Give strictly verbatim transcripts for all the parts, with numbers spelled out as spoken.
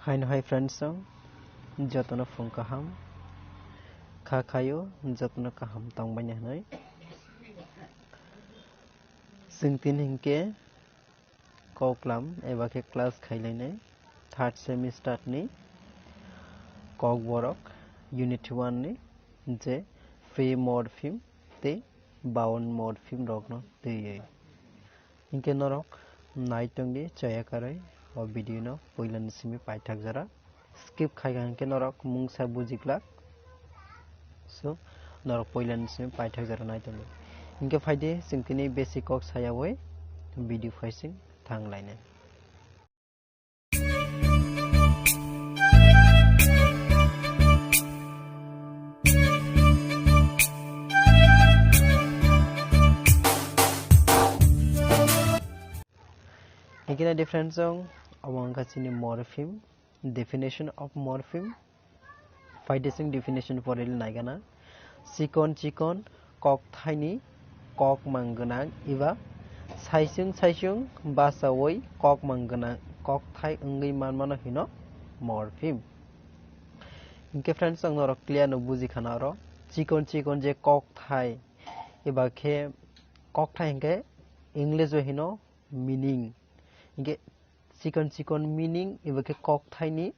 Haino hai friends song, jotono phung kaham, kha khayo jotono kaham tongbaini hwnwi. Chwng tini hinkhe koklam eba khe class khailainai third semester ni kokborok unit one ni je free morpheme tei bound morpheme rokno twiwi. Hinkhe norok nai tongdi chaya karwi o video no puilani simi paithak jora. Skip khaikha hinkhe norok mungsa bujiglak. So, norok puilani simi paithak jora nai tongdi. Hinkhe phaidi chwng tini basic kok sayawi video phaising thanglainai. Hinkhe nai di friends song, omo wngkha chini morpheme, definition of morpheme. Phaidi chwng definition porili naigana. Chikon chikon kokthaini kokmang gwnang eba saichung saichung bachaui kokmang gwnang kokthai wngwi manmano hino morpheme. Hinkhe friends, ang norok clear no bujikhana oro. Chikon chikon je kokthai, eba khe kokthai hinkhe English o hino meaning. Hinkhe chikon chikon meaning eba khe kokthaini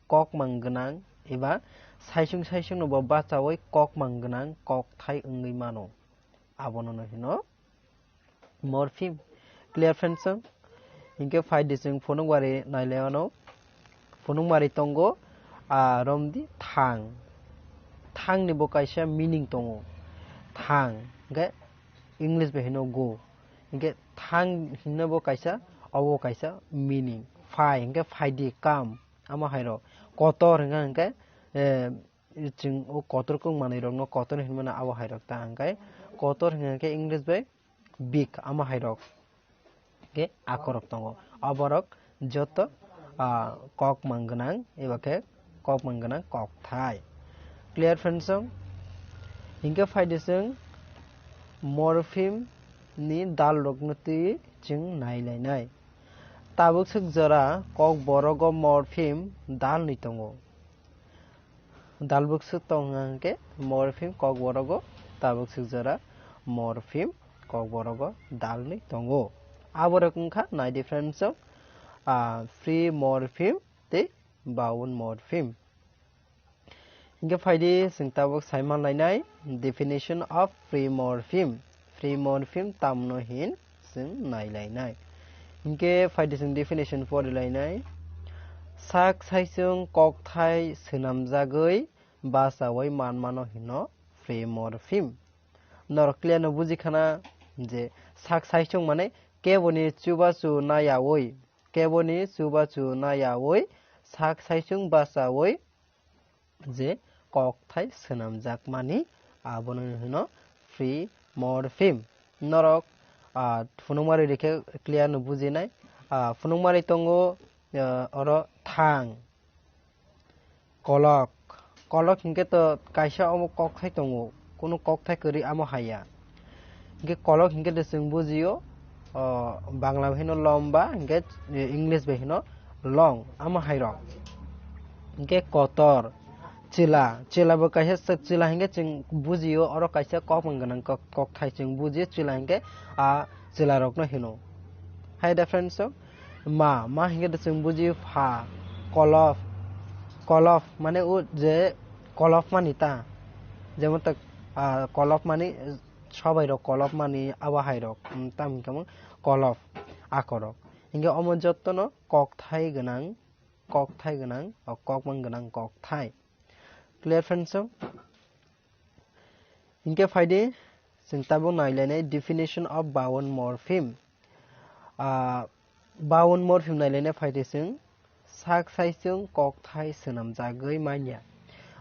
kokmang gwnang eba saichung saichung no bo bachaui kokmang gwnang kokthai wngwi mano. Abono no hino morpheme. Clear friends song? Hinkhe phaidi chwng phunukmari nailaiano. Phunukmari tongo, ah, romdi thang. Thangni bo kaisa meaning tongo. Thang, hinkhe English bai hino go. Hinkhe thang hinna bo kaisa, obo kaisa meaning. Phai, hinkhe phaidi, come. Amo hairok. Kotor hinkha hinkhe, eh, chwng o kotor kok manwi rokno kotor hinmano abo hairok ta hinkhe. Kotor hinkha hinkhe English bai big amo hairok. Hinkhe akorok tongo. Oborok joto, ah, kokmang gwnang eba khe kokmang gwnang kokthai. Clear friends song? Hinkhe phaidi chwng morpheme ni dal rokno twi chwng nailainai. Tabuk swk jora kokborogo morpheme dalni tongo. Dalbuk swk tong hwnkhe morpheme kokborogo tabuk swk jora morpheme kokborogo dalni tongo. Aborok wngkha nai di friends song, ah, free morpheme tei bound morpheme. Hinkhe phaidi chwng tabuk saiman lainai definition of free morpheme. Free morpheme tamno hin chwng nailainai. Hinkhe phaidi chwng definition porilainai. Sak saichung kokthai swnamjagwi bachaui manmano hino free morpheme. Norok clear no bujikhana je sak saichung mane keboni chubachu nayaui, keboni chubachu nayaui sak saichung bachaui je kokthai swnamjakmani, abono hino free morpheme. Norok, ah, phunukmari rikhe clear no bujinai. Ah, phunukmari tongo, ah, oro thang, kolok. Kolok hinkhe to kaisa omo kokthai tongo, kunu kokthai kwrwi amo haiya. Hinkhe kolok hinkhe de chwng bujio, o, Bangla bai hino lomba, hinkhe English bai hino long, amo hairok. Hinkhe kotor, chwla, chwla bo kaisa chwk, chwla hinkhe chwng bujio, oro kaisa kokmang gwnang kok-, kokthai chwng bujio, chwla hinkhe a chwla rokno hino. Hai da friends, so, ma, ma hinkhe de chwng bujio pha, kolof, kolof mane o je kolofmani ta, jemon tak, ah, kolofmani, sobai rok kolopmani abo hai rok, mm, tamo hinkhe kolop akorok. Hinkhe omo jotono kokthai gwnang, kokthai gwnang, o kokmang gwnang kokthai. Clear friends, so? Hinkhe phaidi chwng tabuk nailainai definition of bound morpheme. Ah, bound morpheme nailainai phaidi chwng sak saichung kokthai swnamjagwi manya.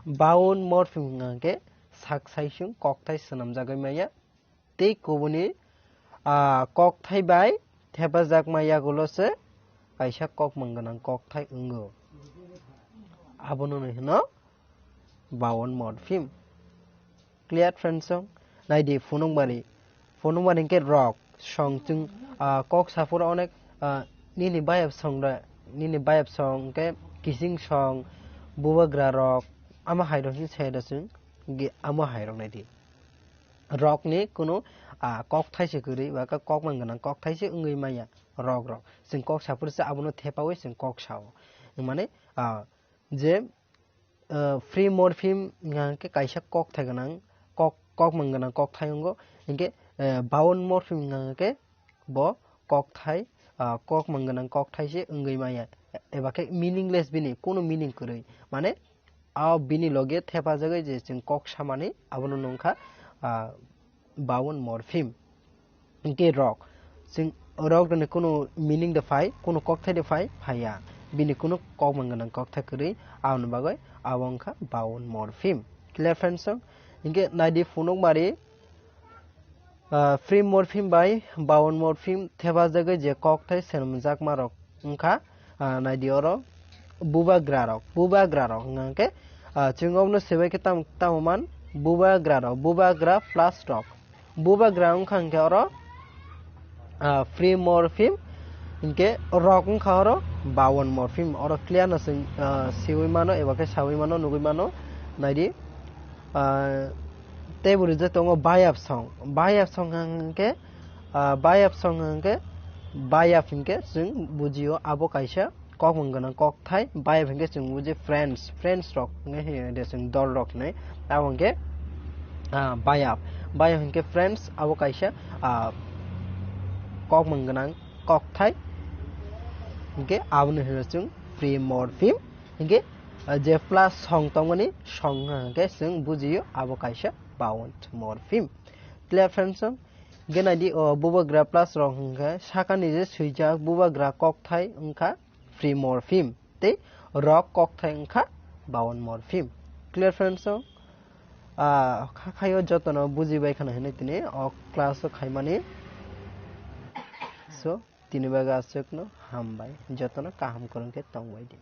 Bound morpheme hwnkha khe sak saichung kokthai swnamjagwi manya. Tei kubuni, ah, kokthai bai thepajakma yagulo se kaisa kokmang gwnang kokthai wngo. Abono hino bound morpheme. Clear friends song? Naidi phunukmari. Phunukmari hinkhe rok. Song chwng, ah, kok saphuru onek, ah, nini bayap songra nini bayap song, hwnkhe kising song, bubagra rok, amo hai rok se sai rw chwng, hwnkhe amo hai rok nai di. Rok ni kunu, ah, kok thai se kwrwi, ba kok man gwnang kok thai se wngwi maya rok rok. Chwng kok sa phuru se abono thepaui chwng kok sao. Mane, ah, je, ah, free morpheme hwnkha hwnkhe kaisa kok thai gwnang, kok, kok man gwnang kok thai wngo. Hinkhe, eh, bound morpheme hwnkha hwnkhe bo kok thai, ah, kok man gwnang kok thai se wngwi maya. Eba khe meaningless bini, kunu meaning kwrwi. Mane, a bini loge thepajagwi je chwng kok samani abono nungkha, ah, bound morpheme. Hinkhe rok. Chwng rok rwni kunu meaning de phai, kunu kokthai de phai, phaiya. Bini kunu kok man gwnang kokthai kwrwi, aboni bagwi abo wngkha bound morpheme. Clear friends song? Hinkhe naidi phunukmari, ah, free morpheme bai bound morpheme thepajagwi je kokthai swnamjakma rok wngkha, ah, naidi oro bubagra rok, bubagra rok hwnkha hwnkhe, ah, chwng obono sebai khe tam-, tamo man bubagra rok, bubagra plus rok. Bubagra wngkha hwnkhe oro, ah, free morpheme, hinkhe rok wngkha oro bound morpheme. Oro clear no chwng, ah, siwi mano eba khe sawi mano, nugwi mano. Naidi, ah, tei bo rijak tongo bayap song. Bayap song hwnkhe, ah, bayap song hwnkhe, bayap hinkhe chwng bujio abo kaisa kok mung gwnang kok thai, bayap hinkhe chwng buji friends, friends rok hinwi de chwng dol rok hinwi. Abo hinkhe, ah, bayap, bayap hinkhe friends, abo kaisa, ah, kok mung gwnang kok thai, hinkhe abono hino chwng free morpheme. Hinkhe, ah, je plus song tongmani song hinkhe chwng bujio abo kaisa bound morpheme. Clear friends? Hinkhe naidi o bubagra plus rok hinkhe sakani je swijak bubagra kok thai wngkha free morpheme tei rok kokthai wngkha bound morpheme. Clear friends song? Ah, kha khaio jotono bujibai khana hinwi tini o class o khaimani. So, tini bagwi aswkno hambai, jotono kaham kwrwng khe tongbai di.